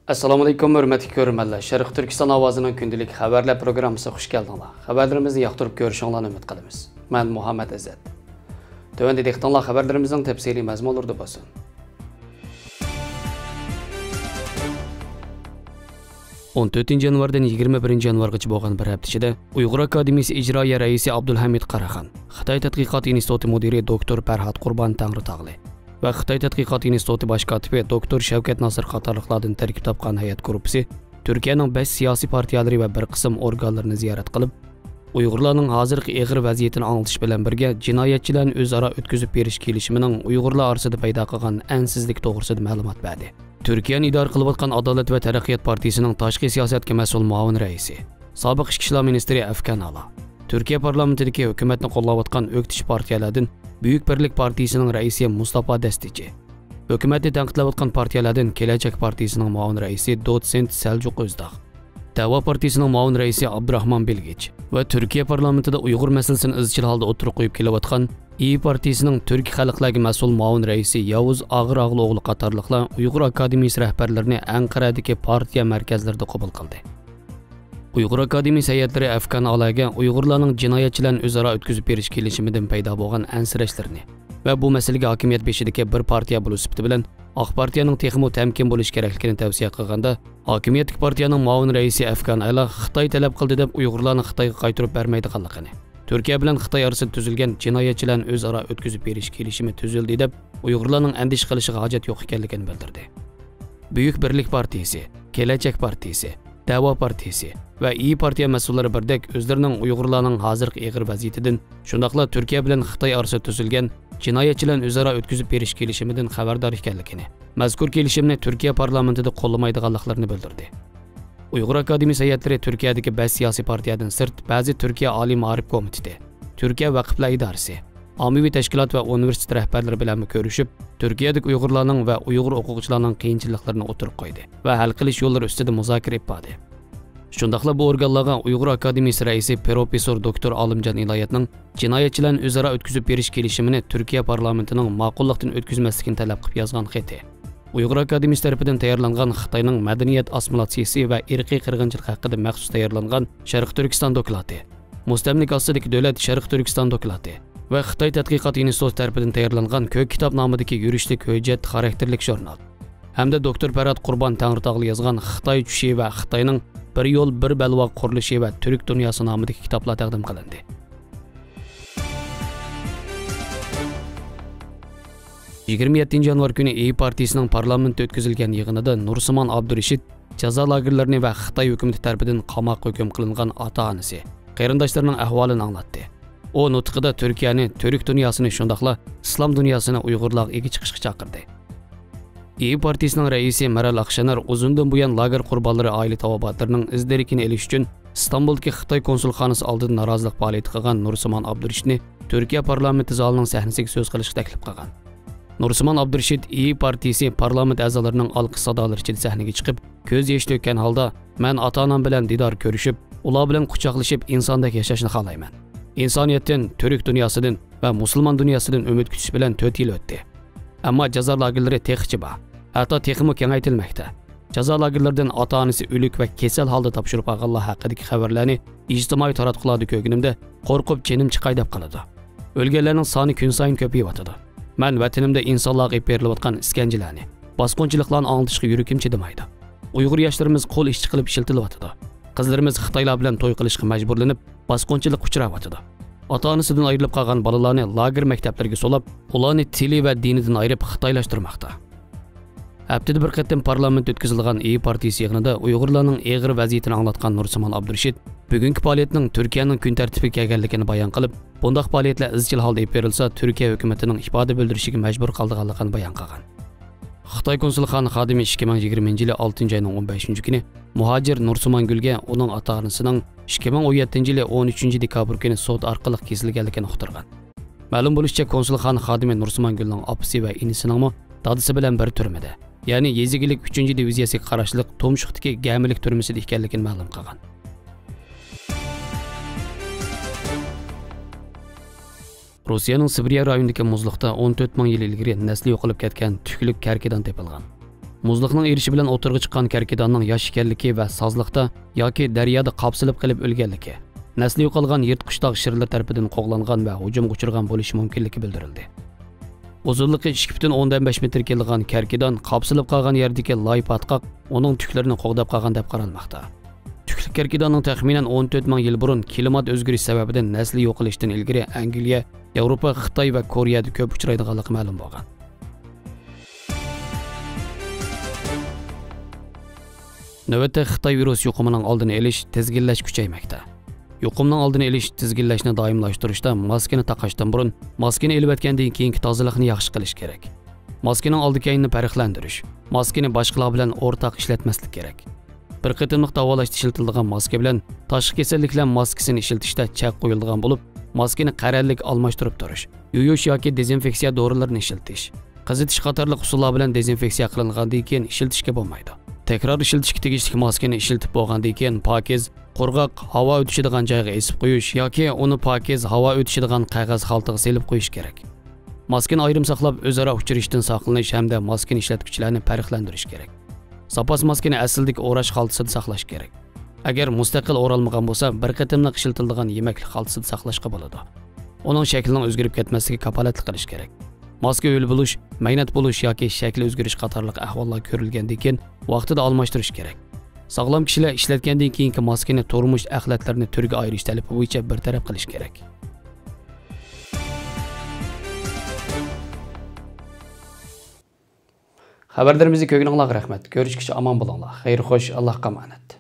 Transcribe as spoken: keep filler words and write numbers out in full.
ئەسسالامۇئەلەيكۇم، ھۆرمەتلىك كۆرۈرمەنلەر. شەرقىي تۈركىستان ئاۋازىنىڭ كۈندىلىك خەۋەرلەر پروگراممىسىغا خۇش كەلدىڭلار. خەۋەرلىرىمىزنى ياقتۇرۇپ كۆرۈشۈڭلارنى ئۈمىد قىلىمىز. مەن مۇھەممەت ئىززەت. تۆۋەندە دىققىتىڭلار خەۋەرلىرىمىزنىڭ تەپسىلىي مەزمۇنلىرىدا بولسۇن. ئون تۆتىنچى يانۋاردىن يىگىرمە بىرىنچى يانۋارغىچە بولغان بىر ھەپتە ئىچىدە ئۇيغۇر ئاكادېمىيىسى ئىجرائىيە رەئىسى ئابدۇلھەمىد قاراخان، خىتاي تەتقىقات ئىنستىتۇتى مۇدىرى دوكتور پەرھات قۇربان تەڭرىتاغلى ۋە خىتاي تەتقىقات ئىنستىتۇتى باش كاتىپى دوكتور شەۋكەت ناسىر قاتارلىقلاردىن تەركىب تاپقان ھەيئەت گۇرۇپپىسى تۈركىيەنىڭ بەش سىياسىي پارتىيەلىرى ۋە بىر قىسىم ئورگانلىرىنى زىيارەت قىلىپ، ئۇيغۇرلارنىڭ ھازىرقى ئېغىر ۋەزىيىتىنى ئاڭلىتىش بىلەن بىرگە، جىنايەتچىلەرنى ئۆزئارا ئۆتكۈزۈپ بېرىش كېلىشىمىنىڭ ئۇيغۇرلار ئارىسىدا پەيدا قىلغان ئەنسىزلىك توغرىسىدا مەلۇمات بەردى. تۈركىيەنى ئىدارە قىلىۋاتقان ئادالەت ۋە تەرەققىيات پارتىيىسىنىڭ تاشقى سىياسەتكە مەسئۇل مۇئاۋىن رەئىسى، سابىق ئىچكى ئىشلار مىنىستىرى ئەفكان ئالا، تۈركىيە پارلامېنتىدىكى ھۆكۈمەتنى قوللاۋاتقان ئۆكتىچى پارتىيەلەردىن بۈيۈك بىرلىك پارتىيىسىنىڭ رەئىسى مۇستافا دەستىچى، ھۆكۈمەتنى تەنقىدلەۋاتقان پارتىيەلەردىن كېلەچەك پارتىيىسىنىڭ مۇئاۋىن رەئىسى دوتسېنت سەلجۇق ئۆزداغ، دەۋا پارتىيىسىنىڭ مۇئاۋىن رەئىسى ئابدۇراخمان بىلگىچ ۋە تۈركىيە پارلامېنتىدا ئۇيغۇر مەسىلىسىنى ئىزچىل ھالدا ئوتتۇرىغا قويۇپ كېلىۋاتقان ئىيى پارتىيىسىنىڭ تۈركىي خەلقلەرگە مەسئۇل مۇئاۋىن رەئىسى ياۋۇز ئاغىر ئاغىلىئوغلى قاتارلىقلار ئۇيغۇر ئاكادېمىيىسى رەھبەرلىرىنى ئەنقەرەدىكى پارتىيە مەركەزلىرىدە قوبۇل قىلدى. ئۇيغۇر ئاكادېمىيىسى ھەيئەتلىرى ئەفكان ئالاگە ئۇيغۇرلارنىڭ جىنايەتچىلەرنى ئۆزئارا ئۆتكۈزۈپ بېرىش كېلىشىمىدىن پەيدا بولغان ئەنسىرەشلىرىنى ۋە بۇ مەسىلىگە ھاكىمىيەت بېشىدىكى بىر پارتىيە بولۇش سۈپىتى بىلەن ئاق پارتىيەنىڭ تېخىمۇ تەمكىن بولۇش كېرەكلىكىنى تەۋسىيە قىلغاندا، ھاكىمىيەتتىكى پارتىيەنىڭ مۇئاۋىن رەئىسى ئەفكان ئالا خىتاي تەلەپ قىلدى دەپ ئۇيغۇرلارنى خىتايغا قايتۇرۇپ بەرمەيدىغانلىقىنى، تۈركىيە بىلەن خىتاي ئارىسىدا تۈزۈلگەن جىنايەتچىلەرنى ئۆزئارا ئۆتكۈزۈپ بېرىش كېلىشىمى تۈزۈلدى دەپ ئۇيغۇرلارنىڭ ئەندىشە قىلىشىغا ھاجەت يوق ئىكەنلىكىنى بىلدۈردى. بۈيۈك بىرلىك پارتىيىسى، كېلەچەك پارتىيىسى، دەۋا پارتىيىسى ۋە ئىيى پارتىيە مەسئۇللىرى بىردەك ئۆزلىرىنىڭ ئۇيغۇرلارنىڭ ھازىرقى ئېغىر ۋەزىيىتىدىن، شۇنداقلا تۈركىيە بىلەن خىتاي ئارىسىدا تۈزۈلگەن جىنايەتچىلەرنى ئۆزئارا ئۆتكۈزۈپ بېرىش كېلىشىمىدىن خەۋەردار ئىكەنلىكىنى، مەزكۇر كېلىشىمنى تۈركىيە پارلامېنتىدا قوللىمايدىغانلىقلىرىنى بىلدۈردى. ئۇيغۇر ئاكادېمىيىسى ھەيئەتلىرى تۈركىيەدىكى بەش سىياسىي پارتىيەدىن سىرت بەزى تۈركىيە ئالىي مائارىپ كومىتېتى، تۈركىيە ۋەقىپلەر ئىدارىسى، ئاممىۋى تەشكىلات ۋە ئۇنىۋېرسىتېت رەھبەرلىرى بىلەنمۇ كۆرۈشۈپ، تۈركىيەدىكى ئۇيغۇرلارنىڭ ۋە ئۇيغۇر ئوقۇغۇچىلارنىڭ قىيىنچىلىقلىرىنى ئوتتۇرىغا قويدى ۋە ھەل قىلىش يوللىرى ئۈستىدە مۇزاكىرە ئېلىپ باردى. شۇنداقلا بۇ ئورگانلارغا ئۇيغۇر ئاكادېمىيىسى رەئىسى پروفېسسور دوكتور ئالىمجان ئىنايەتنىڭ جىنايەتچىلەرنى ئۆزئارا ئۆتكۈزۈپ بېرىش كېلىشىمىنى تۈركىيە پارلامېنتىنىڭ ماقۇللۇقتىن ئۆتكۈزمەسلىكىنى تەلەپ قىلىپ يازغان خېتى، ئۇيغۇر ئاكادېمىيىسى تەرىپىدىن تەييارلانغان خىتاينىڭ مەدەنىيەت ئاسسىمىلياتسىيىسى ۋە ئىرقىي قىرغىنچىلىق ھەققىدە مەخسۇس تەييارلانغان شەرقىي تۈركىستان دوكلاتى، مۇستەملىكە ئاستىدىكى دۆلەت شەرقىي تۈركىستان دوكلاتى ۋە خىتاي تەتقىقات ئىنستىتۇتى تەرىپىدىن تەييارلانغان كۆك كىتاب نامىدىكى يۈرۈشلۈك ھۆججەت خاراكتېرلىك ژۇرنال ھەمدە دوكتور پەرھات قۇربان تەڭرىتاغلى يازغان خىتاي چۈشى ۋە خىتاينىڭ بىر يول، بىر بەلباغ قۇرۇلۇشى ۋە تۈرك دۇنياسى نامىدىكى كىتابلار تەقدىم قىلىندى. يىگىرمە يەتتىنچى يانۋار كۈنى ئىيى پارتىيىسىنىڭ پارلامېنتتا ئۆتكۈزۈلگەن يىغىنىدا نۇرسىمان ئابدۇرېشىت جازا لاگېرلىرىنى ۋە خىتاي ھۆكۈمىتى تەرىپىدىن قاماققا ھۆكۈم قىلىنغان ئاتا-ئانىسى، قېرىنداشلىرىنىڭ ئەھۋالىنى ئاڭلاتتى. ئۇ نۇتقىدا تۈركىيەنى، تۈرك دۇنياسىنى، شۇنداقلا ئىسلام دۇنياسىنى ئۇيغۇرلارغا ئىگە چىقىشقا چاقىردى. ئىيى پارتىيىسىنىڭ رەئىسى مەرال ئاقشەنەر ئۇزۇندىن بۇيان لاگېر قۇربانلىرى ئائىلە تاۋابىئاتلىرىنىڭ ئىز دېرىكىنى ئېلىش ئۈچۈن ئىستانبۇلدىكى خىتاي كونسۇلخانىسى ئالدىدا نارازىلىق پائالىيىتى قىلغان نۇرسىمان ئابدۇرېشىتنى تۈركىيە پارلامېنتى زالىنىڭ سەھنىسىگە سۆز قىلىشقا تەكلىپ قىلغان. نۇرسىمان ئابدۇرېشىت ئىيى پارتىيىسى پارلامېنت ئەزالىرىنىڭ ئالقىش سادالىرى ئىچىدە سەھنىگە چىقىپ، كۆز يېشى تۆككەن ھالدا، مەن ئاتا-ئانام بىلەن دىدار كۆرۈشۈپ، ئۇلار بىلەن قۇچاقلىشىپ، ئىنساندەك ياشاشنى خالايمەن. ئىنسانىيەتتىن، تۈرك دۇنياسىدىن ۋە مۇسۇلمان دۇنياسىدىن ئۈمىد كۈتۈش بىلەن تۆت يىل ئۆتتى. ئەمما جازا لاگېرلىرى تېخىچە بار. ھەتتا تېخىمۇ كېڭەيتىلمەكتە. جازا لاگېرلىرىدىن ئاتا-ئانىسى ئۆلۈك ۋە كېسەل ھالدا تاپشۇرۇپ ئالغانلار ھەققىدىكى خەۋەرلەرنى ئىجتىمائىي تاراتقۇلاردا كۆرگىنىمدە، قورقۇپ جېنىم چىقاي دەپ قالىدۇ. ئۆلگەنلەرنىڭ سانى كۈن سايىن كۆپىيىۋاتىدۇ. مەن ۋەتىنىمدە ئىنسانلارغا ئېلىپ بېرىلىۋاتقان ئىسكەنجىلەرنى، باسقۇنچىلىقلارنى ئاڭلىتىشقا يۈرىكىم چىدىمايدۇ. ئۇيغۇر ياشلىرىمىز قول ئىشچى قىلىپ ئىشلىتىلىۋاتىدۇ. قىزلىرىمىز خىتايلار بىلەن توي قىلىشقا مەجبۇرلىنىپ، باسقۇنچىلىققا ئۇچراۋاتىدۇ. ئاتا-ئانىسىدىن ئايرىلىپ قالغان بالىلارنى لاگېر مەكتەپلىرىگە سولاپ، ئۇلارنى تىلى ۋە دىنىدىن ئايرىپ خىتايلاشتۇرماقتا. ھەپتىدە بىر قېتىم پارلامېنتتا ئۆتكۈزۈلىدىغان ئىيى پارتىيىسى يىغىنىدا ئۇيغۇرلارنىڭ ئېغىر ۋەزىيىتىنى ئاڭلاتقان نۇرسىمان ئابدۇرېشىت، بۈگۈنكى پائالىيەتنىڭ تۈركىيەنىڭ كۈن تەرتىپىگە كەلگەنلىكىنى بايان قىلىپ، بۇنداق پائالىيەتلەر ئىزچىل ھالدا ئېلىپ بېرىلسا، تۈركىيە ھۆكۈمىتىنىڭ ئىپادە بىلدۈرۈشىگە مەجبۇر قالىدىغانلىقىنى بايان قىلغان. خىتاي كونسۇلخانا خادىمى ئىككى مىڭ يىگىرمىنچى يىلى ئالتىنچى ئاينىڭ ئون بەشىنچى كۈنى مۇھاجىر نۇرسىمانگۈلگە ئۇنىڭ ئاتا-ئانىسىنىڭ ئىككى مىڭ ئون يەتتىنچى يىلى ئون ئۈچىنچى دېكابىر كۈنى سوت ئارقىلىق كېسىلگەنلىكىنى ئۇقتۇرغان. مەلۇم بولۇشىچە، كونسۇلخانا خادىمى نۇرسىمانگۈلنىڭ ئاپىسى ۋە ئىنىسىنىڭمۇ دادىسى بىلەن بىر تۈرمىدە، يەنى يېزا ئىگىلىك ئۈچىنچى دىۋىزىيەسىگە قاراشلىق تۇمشۇقتىكى گەمىلىك تۈرمىسىدە ئىكەنلىكىنى مەلۇم قىلغان. روسىيەنىڭ سىبىرىيە رايونىدىكى مۇزلۇقتا ئون تۆت مىڭ يىل ئىلگىرى نەسلى يوقىلىپ كەتكەن تۈكلۈك كەركىدان تېپىلغان. مۇزلۇقنىڭ ئېرىشى بىلەن ئوتتۇرىغا چىققان كەركىداننىڭ ياش ئىكەنلىكى ۋە سازلىقتا ياكى دەريادا قاپسىلىپ قېلىپ ئۆلگەنلىكى، نەسلى يوقالغان يىرتقۇچ تاغ شىرلىرى تەرىپىدىن قوغلانغان ۋە ھۇجۇمغا ئۇچرىغان بولۇشى مۇمكىنلىكى بىلدۈرۈلدى. ئۇزۇنلۇقى ئىككى پۈتۈن ئوندىن بەش مېتىر كېلىدىغان كەركىدان قاپسىلىپ قالغان يەردىكى لاي پاتقاق ئۇنىڭ تۈكلىرىنى قوغداپ قالغان دەپ قارالماقتا. تۈكلۈك كەركىداننىڭ تەخمىنەن ئون تۆت مىڭ يىل بۇرۇن كىلىمات ئۆزگىرىش سەۋەبىدىن نەسلى يوقىلىشتىن ئىلگىرى ئەنگلىيە، ياۋروپا، خىتاي ۋە كورېيەدە كۆپ ئۇچرايدىغانلىقى مەلۇم بولغان. نۆۋەتتە خىتاي ۋىرۇس يۇقۇمىنىڭ ئالدىنى ئېلىش، تىزگىنلەش كۈچەيمەكتە. يۇقۇمنىڭ ئالدىنى ئېلىش، تىزگىنلەشنى دائىملاشتۇرۇشتا ماسكىنى تاقاشتىن بۇرۇن، ماسكىنى ئېلىۋەتكەندىن كېيىنكى تازىلىقنى ياخشى قىلىش كېرەك. ماسكىنىڭ ئالدى كەينىنى پەرقلەندۈرۈش. ماسكىنى باشقىلار بىلەن ئورتاق ئىشلەتمەسلىك كېرەك. بىر قېتىملىق داۋالاشتا ئىشلىتىلىدىغان ماسكا بىلەن تاشقى كېسەللىكلەر ماسكىسىنى ئىشلىتىشتە چەك قويۇلىدىغان بولۇپ، ماسكىنى قەرەللىك ئالماشتۇرۇپ تۇرۇش، يۇيۇش ياكى دېزىنفېكسىيە دورىلىرىنى ئىشلىتىش، قىزىتىش قاتارلىق ئۇسۇللار بىلەن دېزىنفېكسىيە قىلىنغاندىن كېيىن ئىشلىتىشكە بولمايدۇ. تەكرار ئىشلىتىشكە تېگىشلىك ماسكىنى ئىشلىتىپ بولغاندىن كېيىن پاكىز، قۇرغاق ھاۋا ئۆتۈشىدىغان جايغا ئېسىپ قويۇش ياكى ئۇنى پاكىز ھاۋا ئۆتۈشىدىغان قەغەز خالتىغا سېلىپ قويۇش كېرەك. ماسكىنى ئايرىم ساقلاپ، ئۆزئارا ئۇچرىشىشتىن ساقلىنىش ھەمدە ماسكىنى ئىشلەتكۈچىلەرنى پەرقلەندۈرۈش كېرەك. زاپاس ماسكىنى ئەسلىدىكى ئوراش خالتىسىدا ساقلاش كېرەك. ئەگەر مۇستەقىل ئورالمىغان بولسا، بىر قېتىملىق ئىشلىتىلىدىغان يېمەكلىك خالتىسىدا ساقلاشقا بولىدۇ. ئۇنىڭ شەكلىنىڭ ئۆزگىرىپ كەتمەسلىكىگە كاپالەتلىك قىلىش كېرەك. ماسكا ھۆل بولۇش، مەينەت بولۇش ياكى شەكلى ئۆزگىرىش قاتارلىق ئەھۋاللار كۆرۈلگەندىن كېيىن، ۋاقتىدا ئالماشتۇرۇش كېرەك. ساغلام كىشىلەر ئىشلەتكەندىن كېيىنكى ماسكىنى تۇرمۇش ئەخلەتلىرىنى تۈرگە ئايرىش تەلىپى بويىچە بىر تەرەپ قىلىش كېرەك. خەۋەرلىرىمىزنى كۆرگىنىڭلارغا رەھمەت. كۆرۈشكىچە ئامان بولۇڭلار. خەير خوش، ئاللاھقا ئامانەت.